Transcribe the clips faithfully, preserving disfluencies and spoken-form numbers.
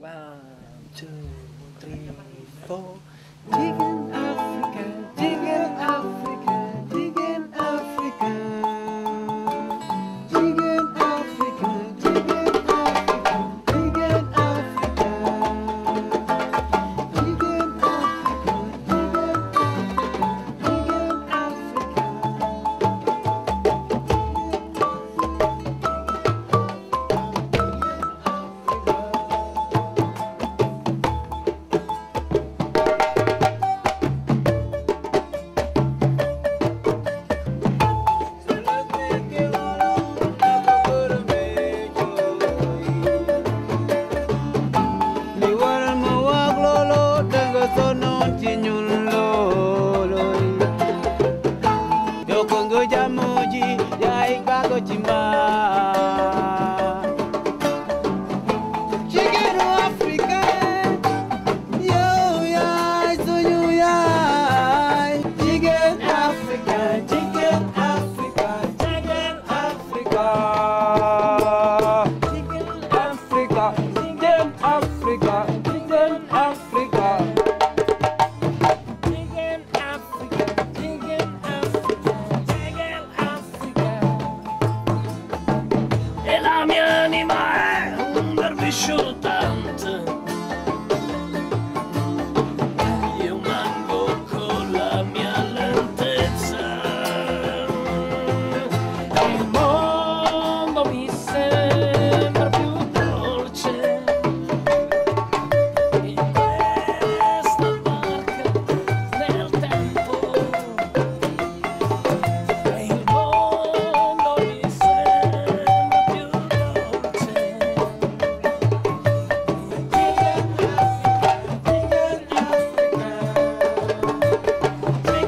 One, two, three, four. Chicken Africa, chicken Africa, chicken Africa. Chicken Africa, chicken Africa, chicken Africa. Chicken Africa, chicken Africa, chicken Africa. Chicken Africa, yo, yai, sunyu, yai. Chicken Africa, chicken Africa, chicken Africa. Chicken Africa, chicken Africa, chicken Africa. Chicken Africa, chicken Africa, chicken Africa. E la mia anima è un dervisciu ruttante. Io mango con la mia lentezza. Il mondo mi sembra più dolce. In questa barca nel tempo, e il mondo mi sembra più dolce. Chicken Africa,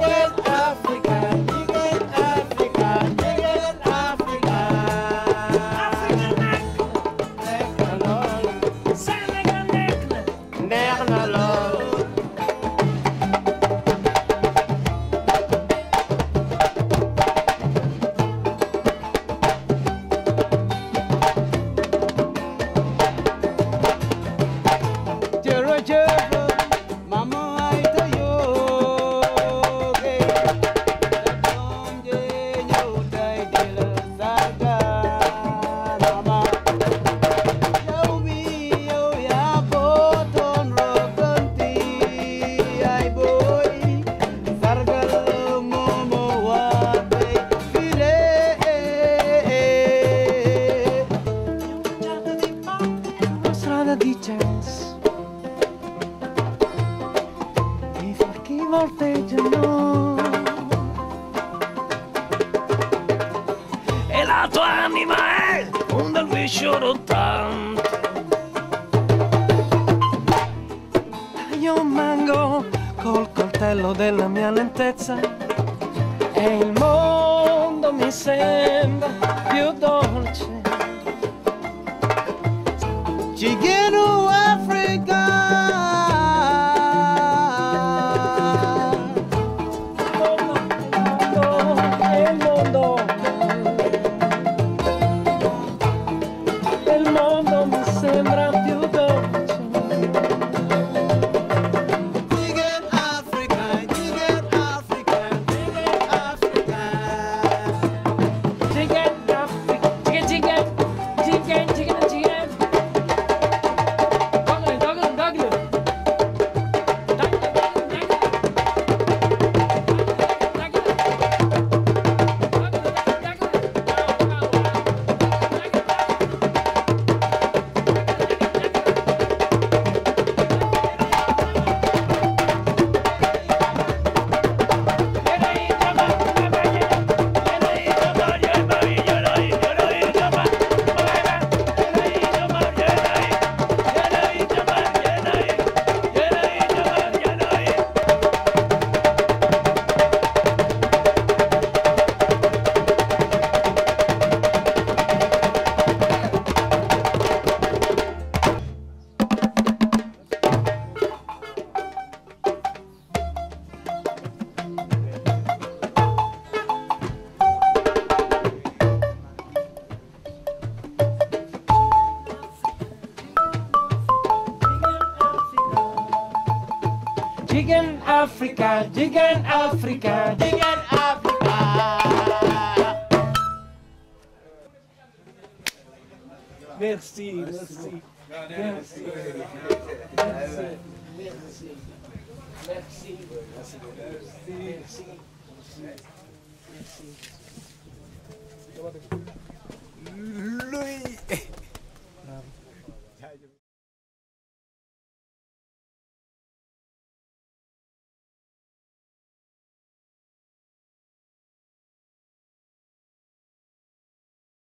chicken Africa, chicken Africa, chicken Africa. African Africa. Senegal Africa. Never know love. Jero jero, mama ai to yo, okay. Strada di jazz. I falchi volteggiano. E la tua anima è un derviscio ruttante. Io mango col coltello della mia lentezza e il mondo mi sembra più dolce. Chiquero Africa. El mundo, el mundo me sembra più dolce. Chicken Africa, chicken Africa, chicken Africa. Chicken Africa. Digan Africa, digan Africa, digan Africa. Merci, merci. Merci. Merci. Merci. Merci. Merci. Merci. Lui.